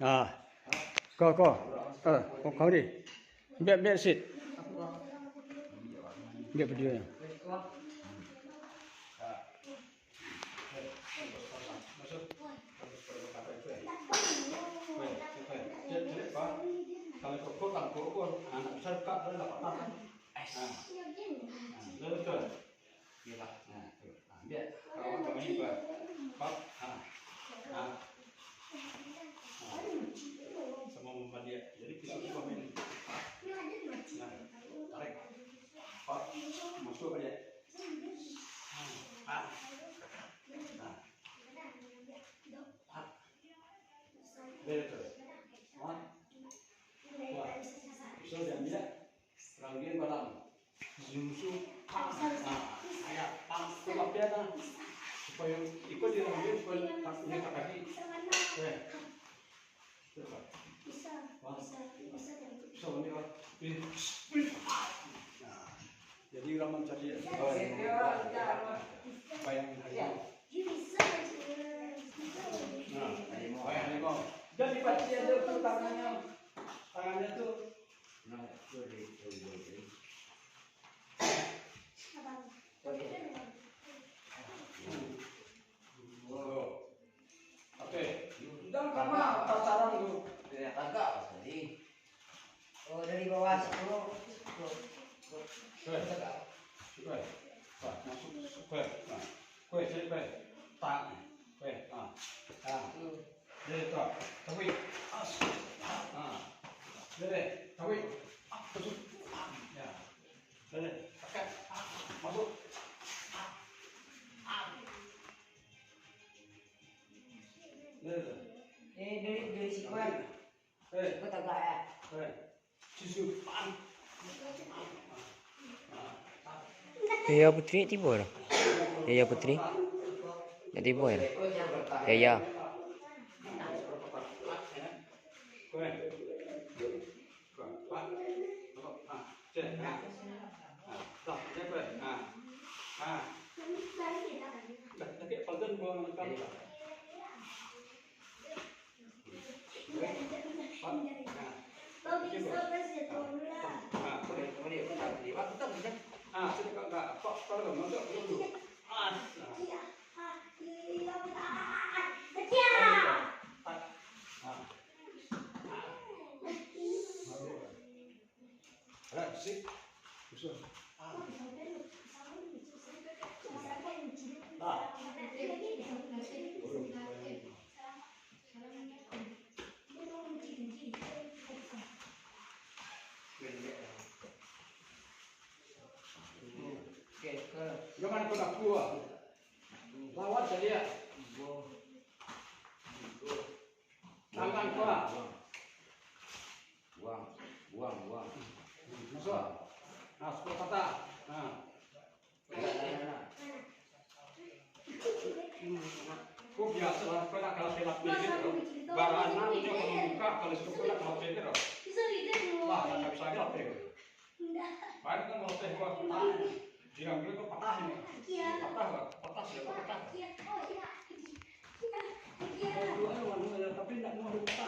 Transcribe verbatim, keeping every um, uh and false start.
Ah. Ko, ko. Ah, ko, ko ni. Biak, biak sit. Biak video nya. Nah, tu. Nah, ambiak. Kalau orang kami ni, Pak. Pak. Ha. Ha. Ha. Samo mambaliak. Jadi, pisau tu kami ni. Nah, tarik. Pak. Masuk baliak. Ha. Ha. Ha. Dah, dah. Ha. Wah. Pisau diambiak. Ranggian balang. Susu. Ah, ayah, pang, tu papian lah. Supayo iko diranggian, supayo tak, inyo tak kaki. Eh. Wah. Bisa, bisa, bisa. Bisa, ini, Pak. Ini. Nah. Jadi, urang mancari, oh, ini. Bayang harimau. Nah, bayang harimau. Jadi, pasti ada tu tangannya. Tangannya tu. Oke. Ndang kama tasaran tu. Dari atas ka, Pak Sandi? Oh, dari bawah situ. Tuh, tuh. Oke. Tegak. Oke. Pak, masuk. Oke. Nah. Oke, cari, oke. Tak. Oke, ah. Ah. Jadi, tak. Tapi. Ah. Ah. Jadi, tapi. Ah, masuk. Ah, ya. Jadi, oke. Ah, masuk. Ah. Ah. Jadi, tak. Eh, dari, dari sikuan. Kau tagak, ya? Yaya Putri tibo dah. Yaya Putri. Dah tibo ya? Yaya. Oke, ke. Jangan kau nak keluar. Lawan saja. Tangan kau. Buang, buang, buang. Masuk. Nah, sepuluh patah. Nah. Kok biaso lah, kau nak kalah pelak ni, gitu. Barana nyo kalau buka, kalau sudah kau nak kalah pelak, gitu. Wah, tak bisa aja lah, pelak. Baik, kan, kalau teh gua patah. Bilang dulu kau patah ini. Patah lah, patah, sudah patah. Dua, dua, dua, tapi ndak mau patah.